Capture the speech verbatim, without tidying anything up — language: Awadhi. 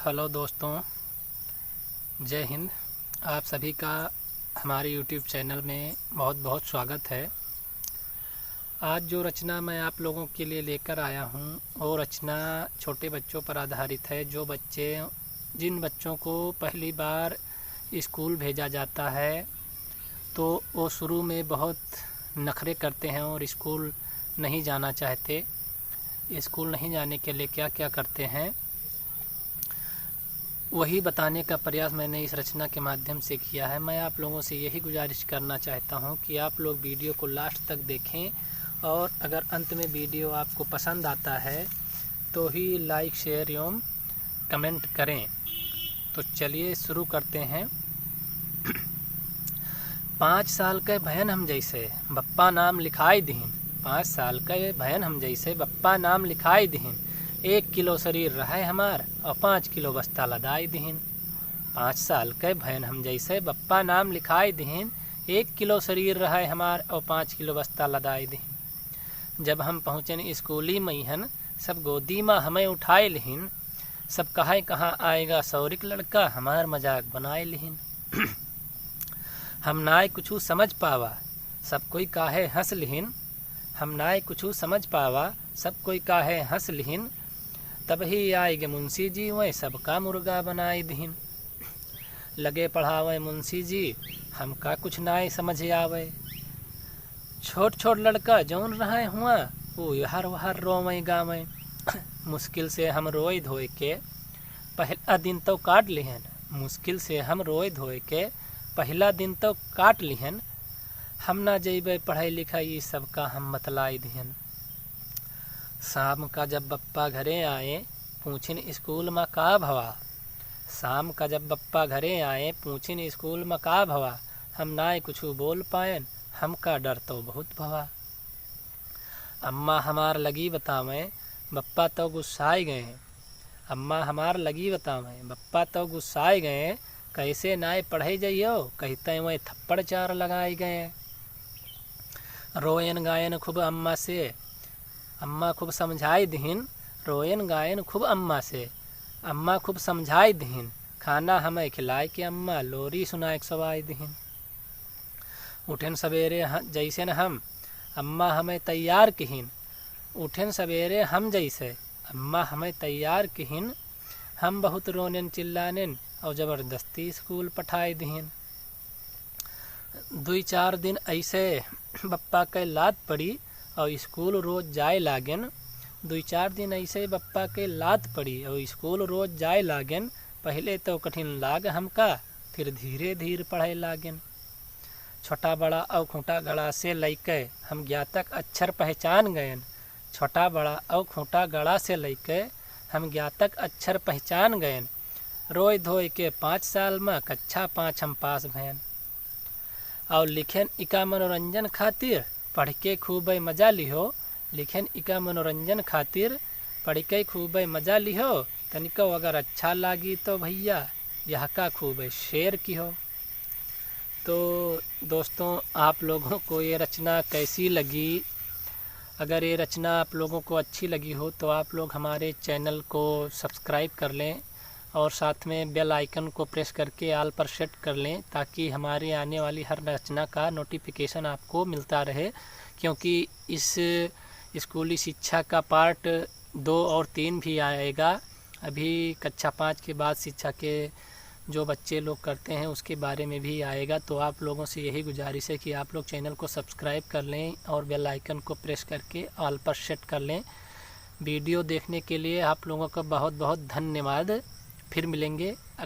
हेलो दोस्तों, जय हिंद। आप सभी का हमारे YouTube चैनल में बहुत बहुत स्वागत है। आज जो रचना मैं आप लोगों के लिए लेकर आया हूँ, वो रचना छोटे बच्चों पर आधारित है। जो बच्चे, जिन बच्चों को पहली बार स्कूल भेजा जाता है, तो वो शुरू में बहुत नखरे करते हैं और स्कूल नहीं जाना चाहते। स्कूल नहीं जाने के लिए क्या क्या करते हैं, वही बताने का प्रयास मैंने इस रचना के माध्यम से किया है। मैं आप लोगों से यही गुजारिश करना चाहता हूँ कि आप लोग वीडियो को लास्ट तक देखें, और अगर अंत में वीडियो आपको पसंद आता है, तो ही लाइक, शेयर एवं कमेंट करें। तो चलिए, शुरू करते हैं। पाँच साल के भयन हम जैसे बप्पा नाम लिखाई दिहिन। पाँच साल के भयन हम जैसे बप्पा नाम लिखाई दिहिन। एक किलो शरीर रहे हमार और पाँच किलो बस्ता लदाई दिहिन। पाँच साल के भयन हम जैसे बप्पा नाम लिखाई दिहिन। एक किलो शरीर रहे हमार और पाँच किलो बस्ता लदाई दिहिन। जब हम पहुँचन स्कूली मइहन, सब गोदी मा हमें उठाए लिहिन। सब कहे, "कहाँ आएगा सौरिक लड़का, हमार मजाक बनाए लिहिन।" हम नाय कुछू समझ पावा, सब कोई काहे हँस लिहिन। हम नाय कुछू समझ पावा, सब कोई काहे हँस लिहिन। तबही आइगे मुंशी जी, वै सबका मुर्गा बनाए दिहिन। लगे पढ़ावे मुंशी जी, हमका कुछ नाय समझ आवे। छोट छोट लड़का जौन रहे हुआ, वो यहर वहर रोवे गावे। मुश्किल से हम रोए धोए के पहला दिन तो काट लिहन। मुश्किल से हम रोए धोए के पहला दिन तो काट लिहन। हम ना जइबे पढ़ाई लिखाई, ई सबका हम बतलाई दिहन। शाम का जब बप्पा घरे आए, पूछिन स्कूल मा का भवा। शाम का जब बप्पा घरे आए, पूछिन स्कूल मा का भवा। हम नाय कुछू बोल पाएन, हमका डर तो बहुत भवा। अम्मा हमार लगी बतावे, बप्पा तो गुस्साए गए। अम्मा हमार लगी बतावे, बप्पा तो गुस्साए गए, कैसे नाय पढ़े जइयो, कहते वै थप्पड़ चार लगाए गए। रोयन गायन खूब अम्मा से, अम्मा खूब समझाई दिहिन। रोयन गायन खूब अम्मा से, अम्मा खूब समझाई दिहिन। खाना हमें खिलाए के अम्मा लोरी सुनाए के सोवाई दिहिन। उठेन सबेरे ह-, जैसेन हम, अम्मा हमें तैयार किहिन। उठेन सबेरे हम जैसे, अम्मा हमें तैयार किहिन। हम बहुत रोनेन चिल्लानेन और जबरदस्ती स्कूल पठाए दिहिन। दुई चार दिन ऐसे बप्पा के लात पड़ी और स्कूल रोज जाए लागेन। दुई चार दिन ऐसे बप्पा के लात पड़ी और स्कूल रोज जाए लागेन। पहले तो कठिन लाग हमका, फिर धीरे धीरे पढ़े लागेन। छोटा बड़ा और खूंटा गड़ा से लइके हम ज्ञातक अक्षर पहचान गएन। छोटा बड़ा और खूंटा गड़ा से लइके हम ज्ञातक अक्षर पहचान गएन। रोए धोए के पाँच साल मा कक्षा पाँच हम पास भएन। और लिखेन इका मनोरंजन खातिर, पढ़ के खूबे मजा लिहो। लिखेन इका मनोरंजन खातिर, पढ़ के खूबे मजा लिहो। तनिको अगर अच्छा लागी तो भैया, यहका खूबे share किहो। तो दोस्तों, आप लोगों को ये रचना कैसी लगी? अगर ये रचना आप लोगों को अच्छी लगी हो, तो आप लोग हमारे channel को subscribe कर लें और साथ में bell icon को press करके all पर set कर लें, ताकि हमारे आने वाली हर रचना का notification आपको मिलता रहे, क्योंकि इस स्कूली शिक्षा का part दो और तीन भी आएगा। अभी कक्षा पाँच के बाद शिक्षा के जो बच्चे लोग करते हैं, उसके बारे में भी आएगा। तो आप लोगों से यही गुजारिश है कि आप लोग channel को subscribe कर लें और bell icon को press करके all पर set कर लें। Video देखने के लिए आप लोगों का बहुत बहुत धन्यवाद। फिर मिलेंगे अग-